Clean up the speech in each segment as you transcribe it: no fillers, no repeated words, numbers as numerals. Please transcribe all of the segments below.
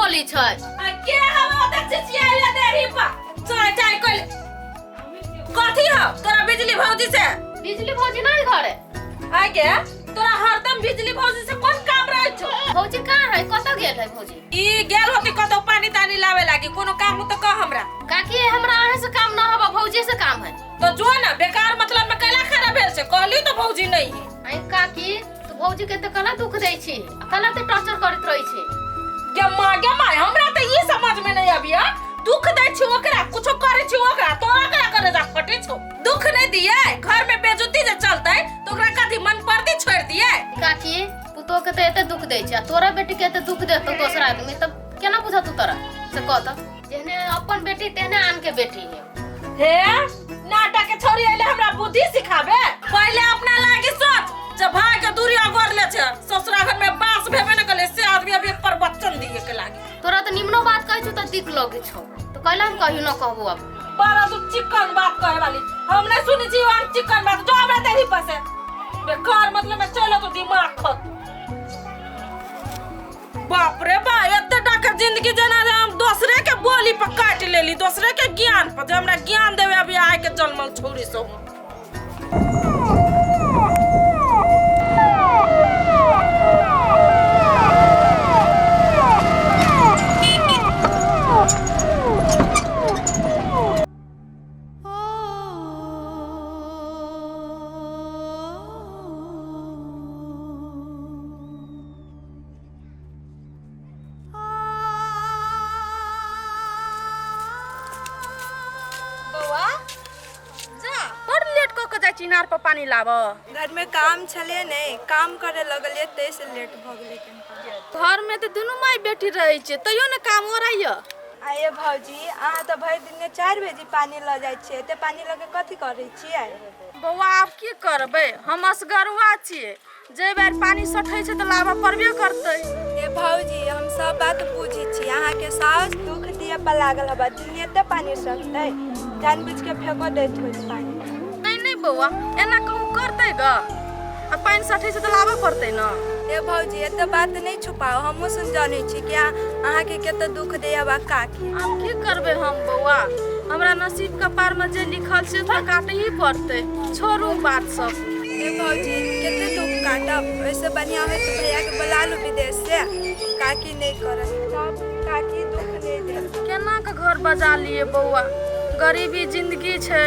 बोली छै। आ के हम ओते चिचियाइले देही पर चाय चाय कइल कथी हो तोरा बिजली भौजी से? बिजली भौजी नहीं घरे। आइ गे, तोरा हरदम बिजली भौजी से कोन काम रहै छौ? भौजी कहाँ है, कतऽ गेल है भौजी? ई गेल होती कतौ पानी तानी लावे लागी, कोनो काम हो तो कह हमरा। काकी, हमरा अहाँ से काम न हबा, भौजी से काम है। तो जो ना बेकार मतलब में कैला खराब भेल से कहली तो भौजी नहीं है। आई काकी, तू भौजी के त कला दुख दै छी, आ कला ते टॉर्चर करैत रहै छी। गे माँ, गे माँ, हमरा त ई समझ में नहीं आबिया, दुख दै छी ओकरा, कुछो करै छी ओकरा, तोरा करा करे जा फटे छौ। दुख नहीं दिए घर में बेजुती जे चलतै तो ओकरा कथी मन परती छोड़ दिए? काकी, पुतोह के त एते दुख दै छै, आ तोरा बेटी के एते दुख देतो दोसर आदमी तब केना बुझतौ तोरा से कह त? जेहने अपन बेटी तेहने आन के बेटी है। हे नाटक के छोरी अइले हमरा बुद्धि सिखाबे, पहले अपना लागी सोच। जब भाई के दूरी अगोर ले छे, ससुरा घर में बास भेबे न कले से आदमी अभी प्रवचन दिए के लागी। तोरा त निमनो बात कहै छौ त दिक लगे छौ, त कैला हम कहियो न कहबो अब। बड़ा तू चिकन बात कहे वाली, हम नहीं सुनी छी हम चिकन बात, जो हमरा देही पसे बेकार मतलब में चलो तो दिमाग खत। बाप रे बा, एते टाका जिंदगी जेना जे हम दोसरे के बोली पर काट लेली, दोसरे के ज्ञान पर जे हमरा ज्ञान देवे अभी आय के जन्मल छौरी सब। बौआ जा, बड़ लेट कऽ के जाइ छी इनार पर पानी लाबऽ। घर में काम छलै नहि, काम करे लगलियै ताहिसँ लेट भऽ गेलै कनि। घर में तऽ दुनू माय बेटी रहै छै, तैयो ने काम ओराइया। आ ये भौजी, अहाँ तऽ भरि दिनमे 4 बजे पानी लऽ जाइ छियै, एते पानी लऽ के कथी करै छियै? बौआ आब की करबै, हम असगरुआ छियै, जे बेर पानी सठै छै तऽ लाबऽ पड़बे करतै। ए भौजी, हम सब बात बुझै छी, अहाँके साउस दुख दिअ पर लागल हबा, दिन एते पानी सठतै, जानबूझ के फेको दैत होइत पानी। नहि नहि बौआ, एना कहूँ करतै ग, आ पानि सठै छै तऽ लाबऽ पड़तै ने। ए भौजी, एते बात नहि छुपाउ, हमहूँ सुन जानै छी कि अहाँके कते दुख दै हबा काकी। आब की करबै हम बौआ, हमरा नसीब कपारमे जे लिखल छै तऽ काटही पड़तै, छोड़ू बात सब। ए भौजी, कते दुख काटब, ओहिसँ बढ़िआँ होइत भैयाके बोला लू विदेश से, काकी नहि करत तब काकी दुख नहि देत। केना के घर बजा लिए बौआ, गरीबी जिंदगी छै,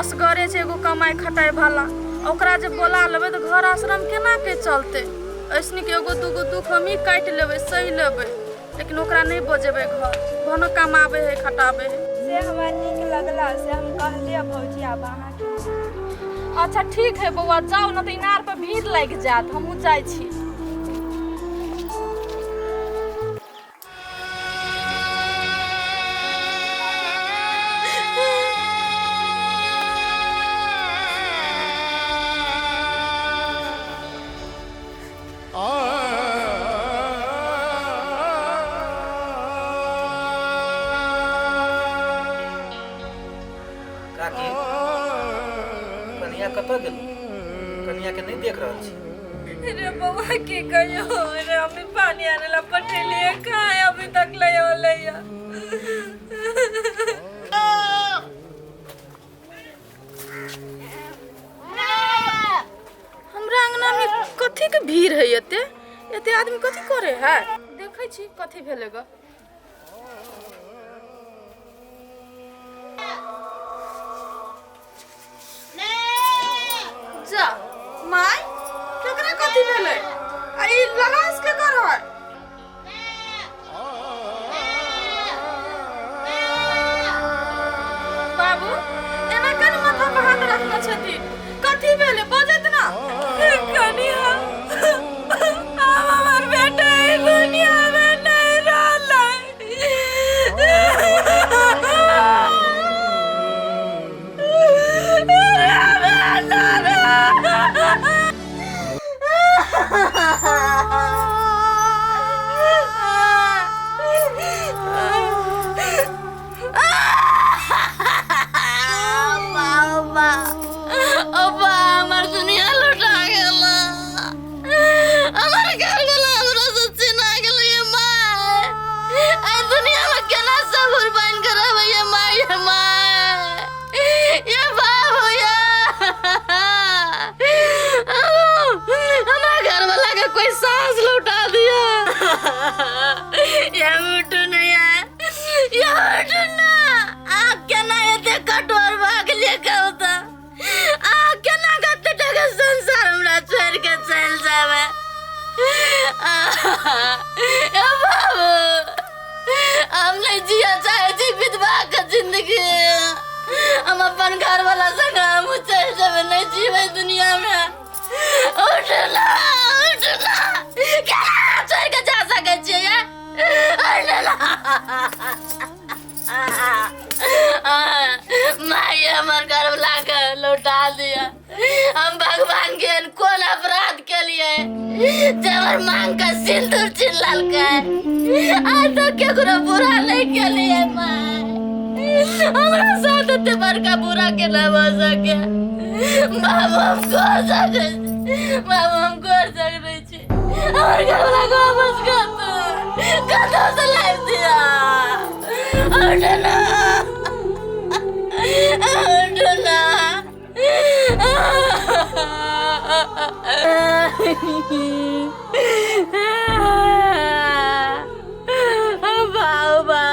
असगरे छै एगो कमाइ खटाइ वाला, ओकरा जे बोला लेबै तऽ घर आश्रम केना के चलतै? ऐसने के एगो दूगो दुख हमही काटि लेबै, सहि लेबै, लेकिन ओकरा नहि बजेबै घर, भनो कमाबै है खटाबै है। से हमरा नीक लगला से हम कहलियै भौजी आब अहाँके। अच्छा ठीक है बौआ, जाउ न तऽ इनार पर भीड़ लागि जायत, हमहूँ जाइ छी। काकी, कनिया कतऽ गेल? कनिया के नहि देख रहल छी। रे बौआ की कहियो रे, हमें पानी आने ला पठेलिए, कहाँ है अभी तक ले होले। हमरा अंगना में कथी के भीड़ है, एते एते आदमी कथी करे है? देखै छी कथी भेलै ग। जा माय, केकरा कथी भेलै? आ ई ललास के कर है? बाबू एना कन माथा पर हाथ रखने छथिन, कथी भेलै बजैत ना? कनिया, आब हमर बेटा एहि दुनिया में नहीं रहलै। या उठू ने या या उठू ना आ केना एते कठोर भऽ गेलियै कहू तऽ आ केना कते टाका संसार हमरा छोड़ि के चलि जेबै ए बाबू हम नहीं जिया चाहे छी विधवा के जिंदगी हम अपन घर वाला संग हम चलि जेबै नहीं जीबै दुनिया में उठ ना उठ ना केना छोड़ि के जा सकै छियै ये उठ ना माय हमर घर वाला के लौटा दिया हम भगवान के एहन कोन अपराध केलिए जे हमर मांग के सिंदूर छीन लेलकै आज तक केकरो बुरा नहीं केलिए माय हमरा साथ एते बड़का बुरा केना भऽ सके बाबू हम कर सकै छी बाबू हम कर सकै छी हमर घरवाला के वापस कर दू कतौ से लाबि दिअ उठ ना उठ ना बाबा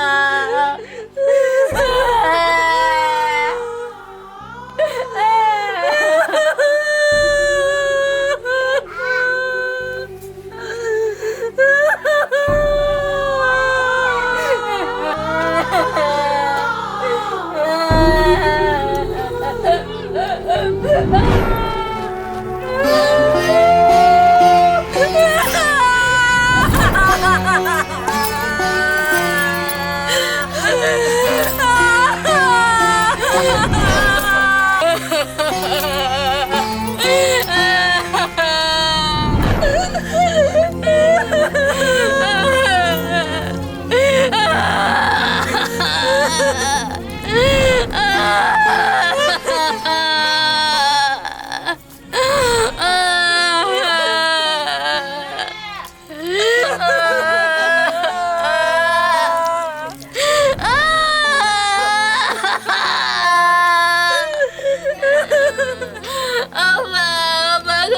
भगवान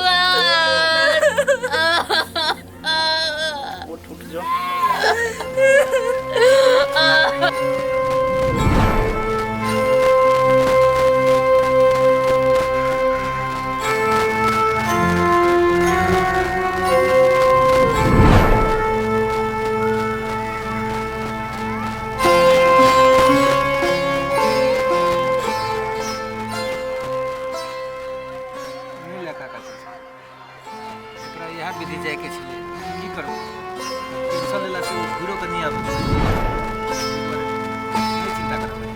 उठ उठ जो नहि लए काका चाचा एकरा इएह विधि जाइके छलै की करबै टेंशन लेलासँ ओ घुरो कऽ नहि आबै छै ताहि दुआरे नहि चिन्ता करबै।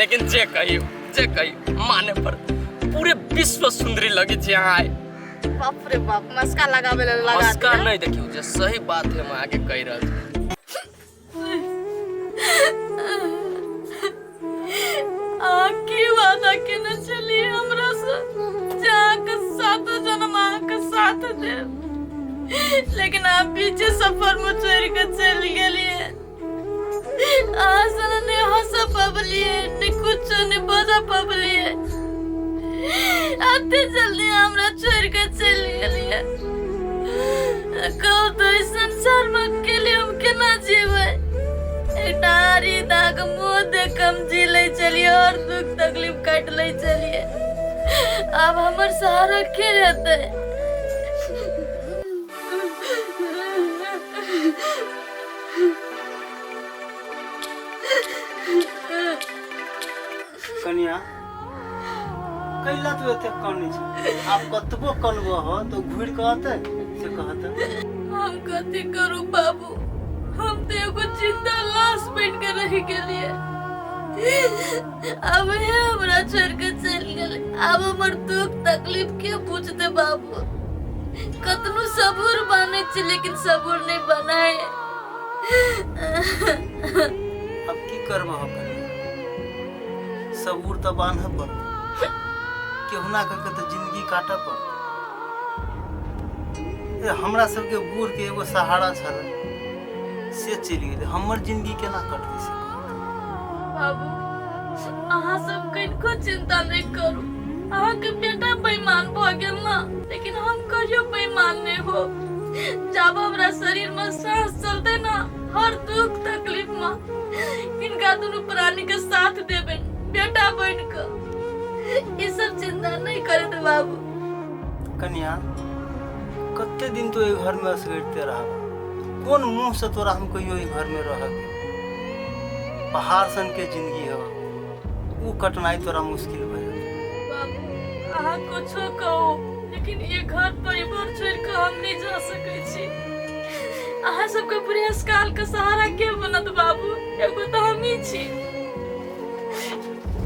लेकिन जे कहियो जे कहियो माने पर पूरे विश्व सुंदरी लगे छै अहाँ आइ। बाप रे बाप मस्का लगाबे ले लगा मस्का दिया। नहीं देखियो जे सही बात है हम आगे कह रहल छी। आ की वादा केने छलियै हमरा से जे अहाँके सातो जन्म अहाँके साथ देब लेकिन अहाँ बीचे सफर में छोड़ि के चलि गेलियै अहाँ सन नहि हंस पबलियै नहि कुछो नहि बजा पबलियै एते जल्दी हमरा छोड़ि के चलि गेलियै कहू तऽ एहि संसारमे अकेले हम केना जीबै एकटा आरी दाग मुँह देख हम जी लै छलियै और दुख तकलीफ काटि लै छलियै आब हमर सहारा के हेतै कनिया कैला तू एते कनै छै आब कतबो कनबह हो तऽ घुरि कऽ अतै से कहत। हम कथी करू बाबू हम तऽ एगो जिंदा लाश बनि के रहि गेलियै अब हे हमरा छोड़ के चलि गेलै आब हमर दुख तकलीफ के पूछते बाबू कतनो सबूर बानै छी लेकिन सबूर नहीं बनाए। अब की करबह कनिया सबूर तऽ बान्हऽ पड़त केहुना कऽ के तऽ जिंदगी काटऽ पड़त। ए हमरा सबके बूढ़के एगो सहारा छलै से चलि गेलै, हमर जिंदगी केना कटतै से कहू। बाबू अहाँ सब कनिको चिंता नहि करू, अहाँके बेटा बेईमान भऽ गेल ना, लेकिन हम कहियो बेईमान नहि हो। जब हमरा शरीर में सांस चलते ना, हर दुख तकलीफ में हिनका दुनू प्राणी के साथ देबै बेटा बन के। ई सब चिंता नहीं करत बाबू। कन्या, कते दिन तो एहि घर में असगरिते रहब? कोन मुँह से तोरा हम कहियो एहि घर में रह के? पहाड़ सन के जिंदगी हो, उ कटनाइ तोरा मुश्किल भऽ जेतौ। बाबू अहाँ कुछो कहो, लेकिन ये घर परिवार छोड़ के हम नहीं जा सकै छी। अहाँ सबके बुढ़ेस काल के सहारा के बनत बाबू? एगो तऽ हमही छी।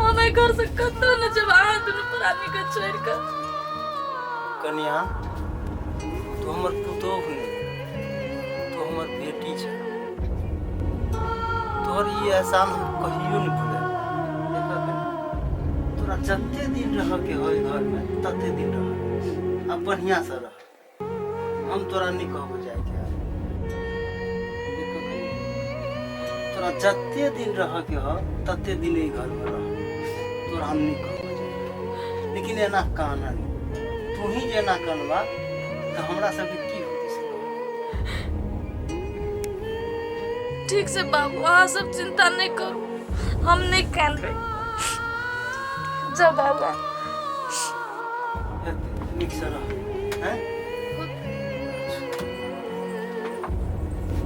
हम एहि घर से कतौ नहि जेब अहाँ दुनू प्राणी के छोड़ के। कन्या, तू हमर पुतोहु नहि, तू हमर बेटी छ। तोहर ई एहसान हम कहियो नहि भुलायब। देखऽ कन्या, तोरा जते दिन रहऽ के हो घर में तते दिन रह, आ बढ़िया से रह। हम तोरा नहीं कहबो जाए के। देखऽ कन्या, तोरा जते दिन रह के हो तते दिन एहि घर में रह, तोरा हम नहीं कहबो जाए के। लेकिन एना काना नहीं, तू ही जे एना कनबा तऽ हमरा सबके की होतै से कहू। ठीक से बाबू, अहाँ सब चिंता नहीं करू, हम नहीं कानबै। जाओ बाबा। नीक से रह, हैं?